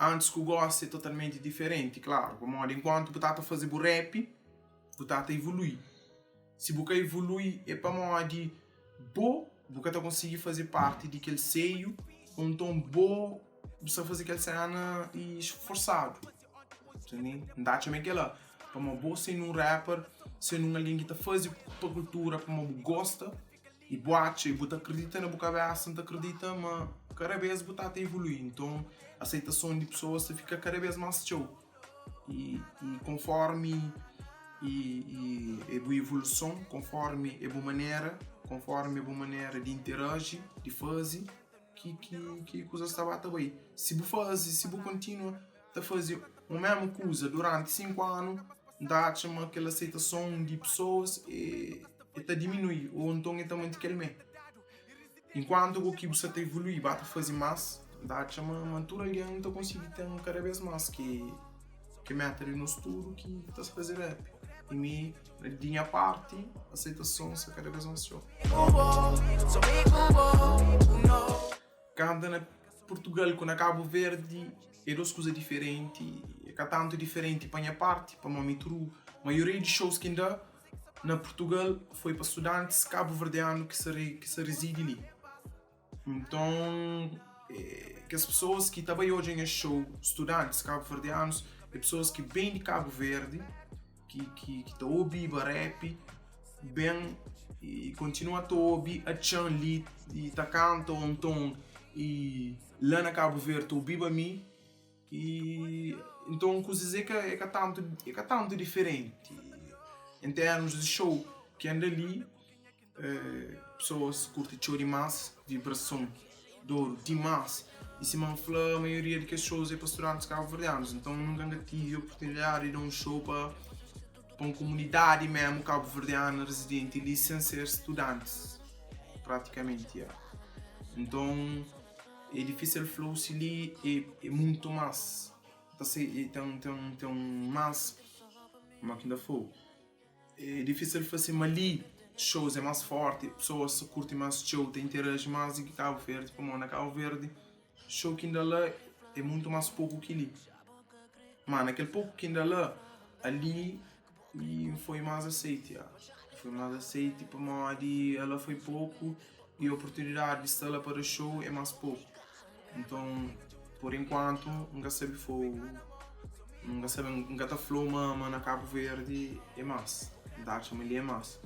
Antis ku gósi é totalmenti diferenti, klaru, pamodi enkuantu bu ta ta faze bu rap, bu ta ta ivolui. Si bu ka ivolui é pamodi bo bu ka ta konsigi faze parti di kel seiu ou nton bo bu sta faze kel sena i sforsadu. N ta atxa ma é kela, pamodi bo sendo un rapper, sendo un algen ki ta faze pa kultura pamodi bu gosta. I bu atxa i bu ta kridita na bu kabésa, N ta kridita ma kada bês bu ta ta ivolui. Nton, aseitason di pesoas ta fika kada bês más txeu. I i konfórmi i i é bu ivoluson, konfórmi é bu manera, konfórmi é bu manera di interaji, di faze, ki ki ki kuzas ta ba ta bai. Si bu faze, si bu kontinua ta faze un mésmu kuza duranti 5 anu, N ta atxa ma kel aseitason di pesoas é e ta diminui ô nton e ta mante kel mé. Enkuantu ku ki bu sta ta evolui ba ta faze más, N ta atxa ma ma tudu algen ta konsigi ten kada bês más ki ki meta di nos tudu ki ta faze rap. I mi, di nha parti, aseitason sta kada bês más txeu. Kanta na Purtugal ku na Kabu Verdi é dos kuza diferenti. É ka tantu diferenti pa nha parti, pamodi mi tudu maioria di shows ki N da na Purtugal foi pa studantis kabuverdianu ki sa ki sa rizidi li. Nton, kes pesoas ki ta bai odja nha show, studantis kabuverdianus, é pesoas ki ben di Kabu Verdi, ki ki ki ta obiba rap ben i kontinua ta obi atxan li i ta kanta ô nton i la na Kabu Verdi ta obiba mi. I nton kuzas é ka é ka tantu é ka tantu diferenti en termus di show ki anda li pesoas kurti txeu dimás vibrason di oru dimás i sima N fla maioria di kes shows é pa studantis kabuverdianus nton nunka N ka tive oportunidadi di da un show pa pa un komunidadi mesmu kabuverdianu rezidenti li sen ser studantis pratikamenti ya nton. É difísil fla-u si li é mutu más ta se ten ten ten más ma ki N ta fla-u é difísil fla si ma li shows é más fórti pesoas ta kurti más txeu ta interaji más di ki Kabu Verdi pamodi na Kabu Verdi show ki N da la é mutu más poku ki li má na kel poku ki N da la ali E foi más aseite, ya. Foi más aseite pamodi ela foi poku e oportunidadi di sta la pa da show é más poku. Nton, por enkuantu, N ka sabe fogu, N ka sabe, N ka ta fla-u ma ma na Kabu Verdi é más. N ta atxa ma li é más.